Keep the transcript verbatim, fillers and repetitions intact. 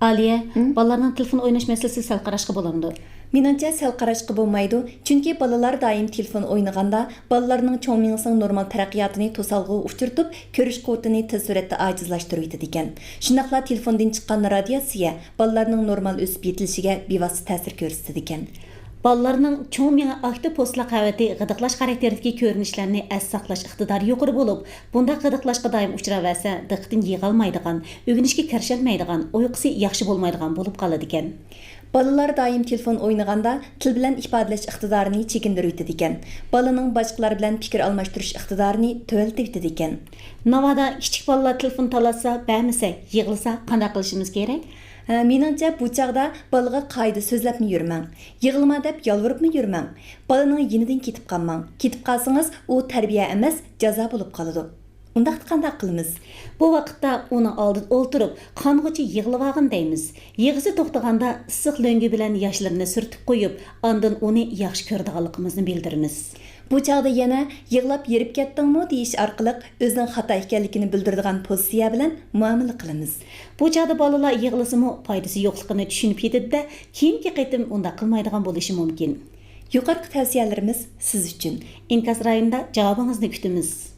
ئالىيە، ھىم؟ بالىلارنىڭ تېلېفون ئويناش مەسىلىسىگە سەل قاراشقا بولامدۇ؟ مېنىڭچە، سەل قاراشقا بولمايدۇ، چۈنكى بالىلار دائىم تېلېفون ئوينىغاندا، بالىلارنىڭ چوڭ مېڭىسىنىڭ نورمال تەرەققىياتىنى توسالغۇغا ئۇچرىتىپ، كۆرۈش قۇۋۋىتىنى تېز سۈرئەتتە ئاجىزلاشتۇرۇۋېتىدىكەن. شۇنداقلا تېلېفوندىن چىققان رادىياتسىيە بالىلارنىڭ نورمال ئۆسۈپ يېتىلىشىگە بىۋاسىتە تەسىر كۆرسىتىدىكەن. بالىلارنىڭ چوڭ مېڭە ئاكتىپ پوستلاق ئاۋىتى غىدىقلاش خاراكتېرىدىكى كۆرۈنۈشلەرنى ئەستە ساقلاش ئىقتىدارى يۇقىرى بولۇپ، بۇنداق غىدىقلاشقا دائىم ئۇچراۋەرسە، دىققىتىنى يىغالمايدىغان، ئۆگىنىشكە كىرىشەلمەيدىغان، ئۇيقۇسى ياخشى بولمايدىغان بولۇپ قالىدىكەن. بالىلار دائىم تېلېفون ئوينىغاندا تىل بىلەن ئىپادىلەش ئىقتىدارىنى چېكىندۈرۈۋېتىدىكەن. بالىنىڭ باشقىلار بىلەن پىكىر ئالماشتۇرۇش ئىقتىدارىنى تۆۋەنلىتىۋېتىدىكەن. ناۋادا كىچىك بالىلار تېلېفون تالاشسا، بەرمىسەك، يىغلىسا قانداق قىلىشىمىز كېرەك؟ ھە، مېنىڭچە، بۇ چاغدا بالىغا قائىدە سۆزلەپمۇ يۈرمەڭ. يىغلىما دەپ يالۋۇرۇپمۇ يۈرمەڭ. بالىنىڭ يېنىدىن كېتىپ قالماڭ. كېتىپ قالسىڭىز، ئۇ تەربىيە ئەمەس، جازا بولۇپ قالىدۇ. ئۇنداقتا قانداق قىلىمىز؟ بۇ ۋاقىتتا ئۇنىڭ ئالدىدا ئولتۇرۇپ، قانغۇچە يىغلىۋالغىن دەيمىز. يىغىسى توختىغاندا ئىسسىق لۆڭگە بىلەن ياشلىرىنى سۈرتۈپ قويۇپ، ئاندىن ئۇنى ياخشى كۆرىدىغانلىقىمىزنى بىلدۈرىمىز. بۇ چاغدا يەنە «يىغلاپ ھېرىپ كەتتىڭمۇ؟» دېيىش ئارقىلىق ئۆزىنىڭ خاتا ئىكەنلىكىنى بىلدۈرىدىغان پوزىتسىيە بىلەن مۇئامىلە قىلىمىز. بۇ چاغدا بالىلار يىغلىسىمۇ پايدىسى يوقلۇقىنى چۈشىنىپ يېتىدۇ-دە، كېيىنكى قېتىم ئۇنداق قىلمايدىغان بولۇشى مۇمكىن. يۇقىرىقى تەۋسىيەلىرىمىز سىز ئۈچۈن. ئىنكاس رايونىدا جاۋابىڭىزنى كۈتىمىز.